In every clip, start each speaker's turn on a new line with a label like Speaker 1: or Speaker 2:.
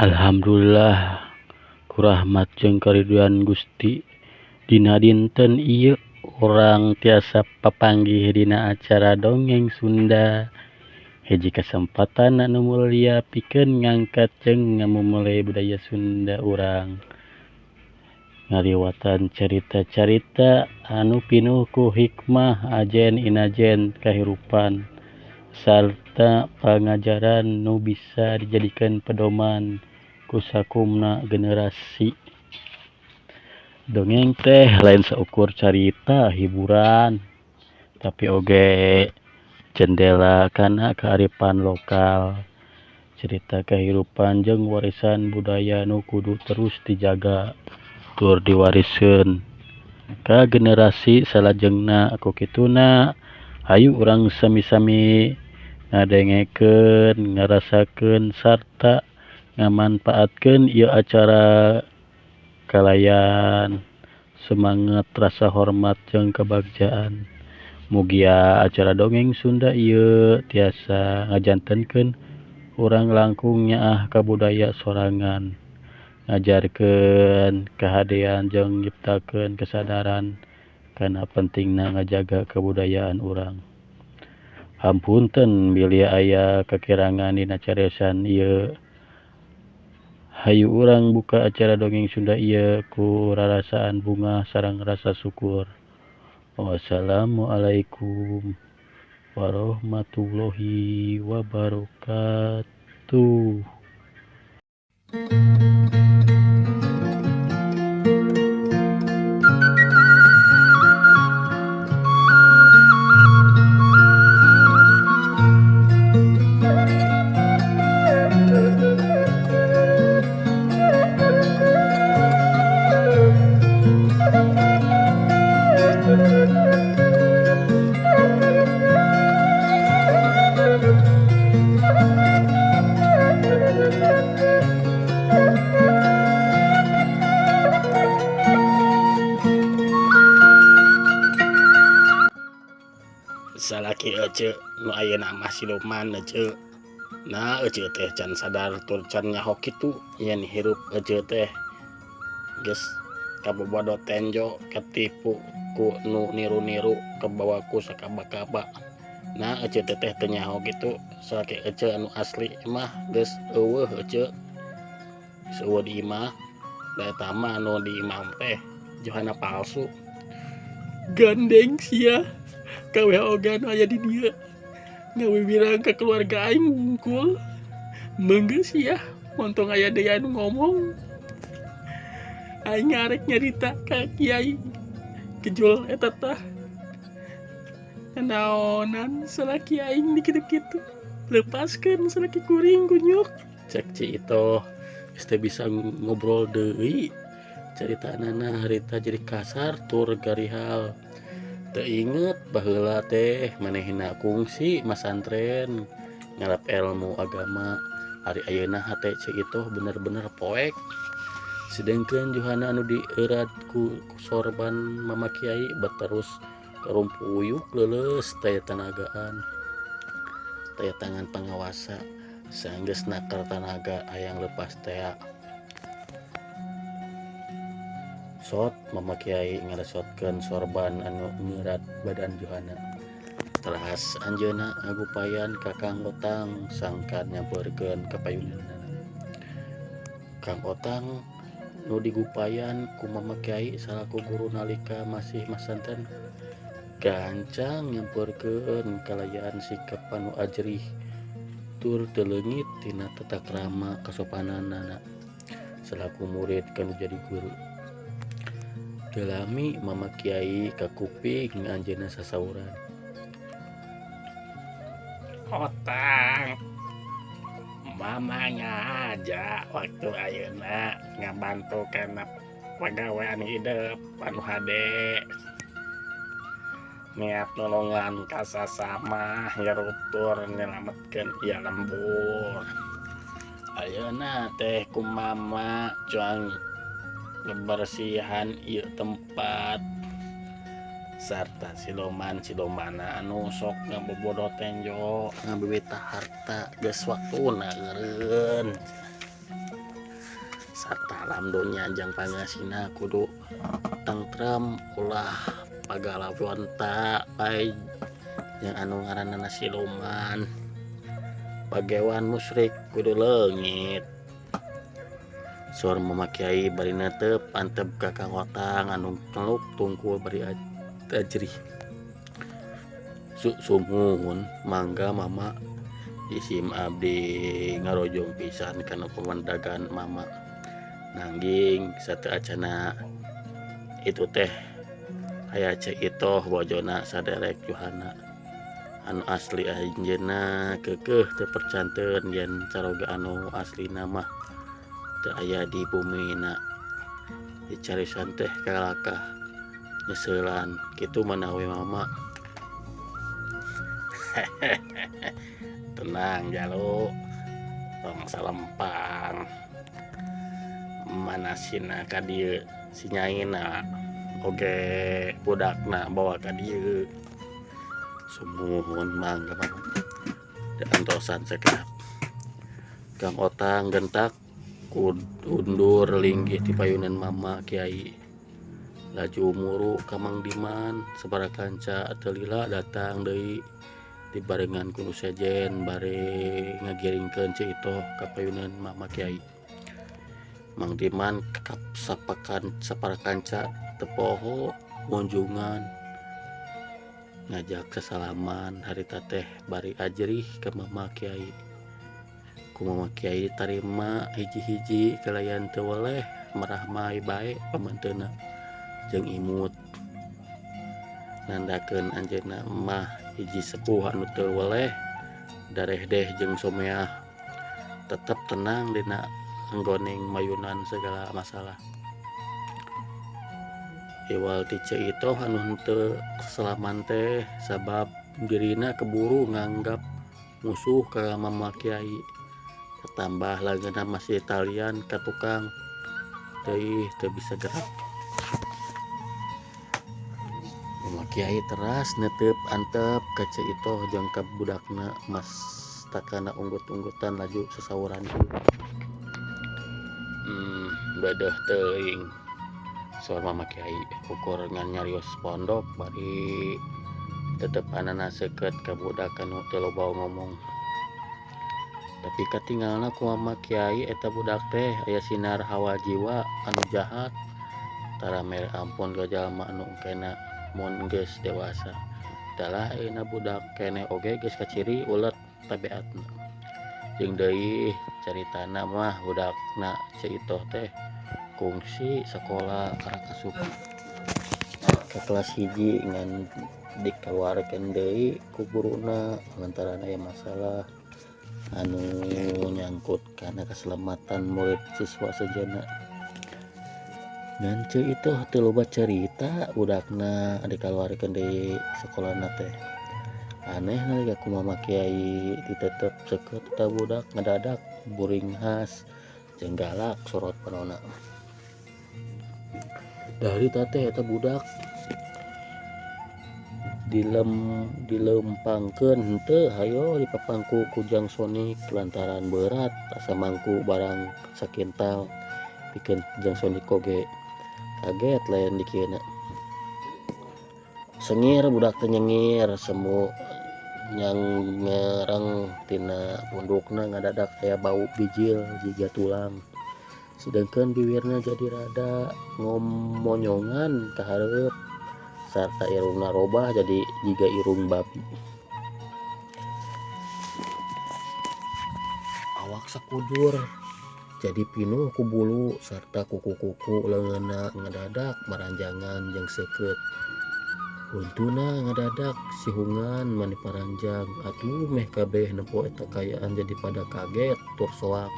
Speaker 1: Alhamdulillah ku rahmat jeung kariduan Gusti dina dinten ieu urang tiasa papanggih dina acara dongeng Sunda. Hiji kasempatan anu mulia pikeun ngangkat jeung ngamumule budaya Sunda urang. Ngaliwatan carita-carita anu pinuh ku hikmah ajen inajen kahirupan sarta pangajaran nu bisa dijadikeun pedoman ku sakumna generasi. Dongeng teh lain saukur carita hiburan, tapi oge jendela kana kearifan lokal, cerita kehidupan jeung warisan budaya nu kudu terus dijaga tur diwariskeun ka generasi salajengna. Ku kituna hayu urang sami-sami ngadengekeun, ngarasakeun sarta ngamanfaatkeun ieu acara kalayan semangat rasa hormat jeung kebagjaan. Mugia acara dongeng Sunda ieu tiasa ngajantenkeun urang langkung nyaah ka budaya sorangan, ngajarkeun kahadean jeung nyiptakeun kesadaran kana pentingna ngajaga kabudayaan urang. Hapunten bilih aya kakirangan dina cariosan ieu. Hayu urang buka acara dongeng Sunda ieu ku rarasaan bungah sareng rasa syukur. Wassalamualaikum warahmatullahi wabarakatuh.
Speaker 2: Salaki ece nu ayeuna mah siluman ece. Nah ece teh can sadar tur can nyaho kitu yen hirup ece teh geus kabobodo tenjo katipu ku nu niru-niru kabawa ku sakaba-kaba. Nah ece teh teu nyaho kitu salaki ece anu asli mah geus eueuh ece. Geus eueuh di imah da eta mah anu di imah teh johana palsu. Gandeng sia kawe oge anu aya di dieu ngawiwirang ka keluarga aing wungkul. Meunggeus sia montong aya deui anu ngomong. Aing arek nyarita ka kiai kejul eta tah. Naonan salaki aing di kitu-kitu. Lepaskeun salaki kuring kunyuk. Cek Ci Itoh geus teu bisa ngobrol deui. Caritanana harita jadi kasar tur garihal. Teu inget baheula teh manehna kungsi masantren ngalap ilmu agama. Ari ayeuna hate Ci Itoh bener-bener poek. Sedengkeun Johana anu dieurad ku sorban Mama Kiai baterus karumpuyuk leuleus teh tanagaan. Teh tangan pangawasa sanggeus naker tanaga hayang leupas tea. Sot Mama Kiai ngaresotkeun sorban anu ngeurat badan Johana. Teras anjeunna ngagupayan ka Kang Otang sangkan nyampeurkeun ka payuneunana. Kang Otang nu digupayan ku Mama Kiai salaku guru nalika masih masantren gancang nyampeurkeun kalayaan sikap anu ajrih tur teu leungit tina tata krama kasopananana salaku murid kanu jadi guru. Teu lami Mama Kiai kakuping anjeunna sasauran.
Speaker 3: Otang, Mama ngaja waktu ayeuna ngabantu kana pagawean hidup anu hade. Niat nulungan ka sasama hirup tur nyelametkeun ieu lembur.
Speaker 2: Ayeuna teh ku Mama cuang kebersihan ieu tempat sarta siluman-silumana anu sok ngabobodo tenjo ngabiwita harta geus waktuna eureun. Alam donya jang pangasina kudu tentrem ulah pagalawonta bae jeung anu ngaranna siluman. Pagewan musyrik kudu leungit. Saur Mama Kiai bari neuteup antep ka Kang Otang anu ngeluk tungkul bari ajrih. Sumuhun mangga Mama isim abdi ngarojong pisan kana pemandagan Mama. Nanging sateu acana itu teh aya Ceu Itoh bojona saderek Juhana anu asli anjeunna keukeuh teu percanten yen caroga anu aslina mah teu aya di bumina. Dicarisan teh kalakah nyeseulan kitu manawi Mama. Tenang jalu tong salempang. Manasina ka dieu si nyaina oge budakna bawa ka dieu. Sumuhun mangga Mama. Diantosan sakedap. Kang Otang gentak undur linggih ti payunan Mama Kiai. Laju muru ka Mang Diman sabaraha kanca teu lila datang deui dibarengan ku nu sejen bari ngagiringkeun Ceu Itoh ka payunan Mama Kiai. Mang Diman kap sapakan sapara kanca teu poho ngunjungan ngajak sasalaman harita teh bari ajrih ka Mama Kiai. Ku Mama Kiai tarima hiji-hiji kalayan teu weleh marahmai bae pamanteuna jeung imut. Nandakeun anjeunna mah hiji sepuh anu teu weleh darehdeh jeung someah tetep tenang dina nggoning mayunan segala masalah. Iwal ti Ceu Itoh anu henteu sasalaman teh sabab dirina keburu nganggap musuh ka Mama Kiai. Katambah leungeunna masih talian ka tukang teuih teu bisa gerak. Mama Kiai teras neuteup antep ka Ceu Itoh jeung ka budakna mastakana unggut-unggutan laju sasauran. Bedeuh teuing saur Mama Kiai ukur ngan nyarios pondok bari tetepanana seukeut ka budak anu teu loba ngomong. Tapi katingalna ku Mama Kiai eta budak teh aya sinar hawa jiwa anu jahat tara mere ampun ka jalma anu engkena mun geus dewasa. Dalah ayeuna budak keneh oge geus kaciri ulet tabiatna. Jeung deui caritana mah budakna Ceu Itoh teh kungsi sakola karak asup ka kelas hiji ngan dikaluarkeun deui ku guruna lantaran aya masalah anu nyangkut kana keselamatan murid siswa sejenna. Ngan Ceu Itoh teu loba carita budakna dikaluarkeun deui sakolana teh. Aneh nalika ku Mama Kiai ditetep seukeut eta budak ngadadak buringhas jeung galak sorot panonna. Darita teh eta budak dilempangkeun henteu hayo dipapangku ku Jang Sonik lantaran berat asa mangku barang sakintal pikeun Jang Sonik oge kaget lain dikieuna. Sengir budak teh nyengir semu nyang ngereng tina pundukna ngadadak aya bau bijil jiga tulang. Sedangkan bibirna jadi rada ngomonyongan ka hareup sarta irungna robah jadi jiga irung babi. Awak sakujur jadi pinuh ku bulu sarta kuku-kuku leungeunna ngadadak maranjangan jeung seukeut. Huntuna ngadadak sihungan mani paranjang atuh meh kabeh nempo eta kaayaan jadi pada kaget tur soak.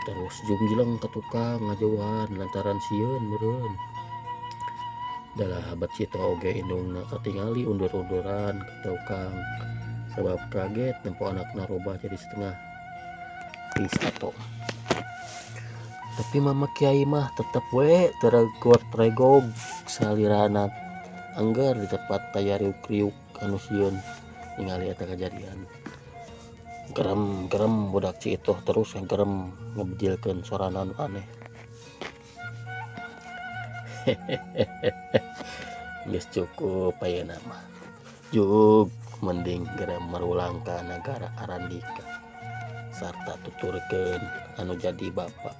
Speaker 2: Terus jungjleng ka tukang ngajauhan lantaran sieun meureun. Dalah habat Ceu Itoh oge indungna katingali undur-unduran ka tukang sabab kaget nempo anakna robah jadi setengah pisato. Tapi Mama Kiai mah tetep we teu regot-regog salirana angger di tempat taya riuk-riuk anu sieun ningali eta kajadian. Gerem-gerem budak Ceu Itoh terus ngagerem ngebejilkeun sorana nu aneh. Geus cukup ayeuna mah jug mending geura marulang ka nagara Arandika sarta tuturkeun anu jadi bapa.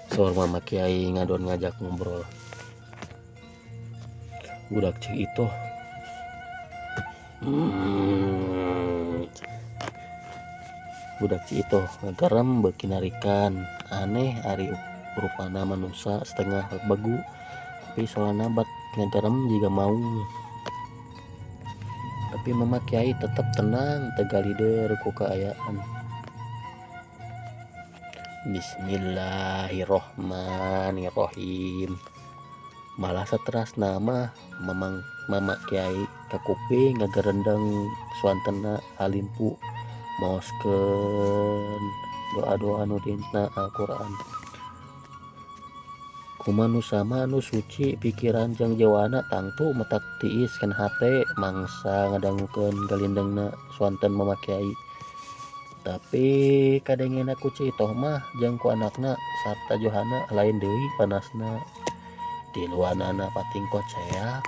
Speaker 2: Saur Mama Kiai ngadon ngajak ngobrol budak Ceu Itoh. Budak Ceu Itoh ngagerem beuki narikan aneh ari rupana manusa setengah begu tapi solana bat ngagerem jiga maung. Tapi Mama Kiai tetep tenang teu galider ku kaayaan. Bismillahirrohmanirrohim. Malah saterasna mah mamang Mama Kiai kakuping ngagerendeng suantena halimpu maoskeun doa-doa nu dina Al-Qur'an. Ku manusa mah anu suci pikiran jeung jiwana tangtu matak tiis kana hate mangsa ngadangukeun galindengna suanten Mama Kiai. Tapi kadengena ku Ceu Itoh mah jeung ku anakna sarta Johana lain deui panasna. Tiluanana pating koceak.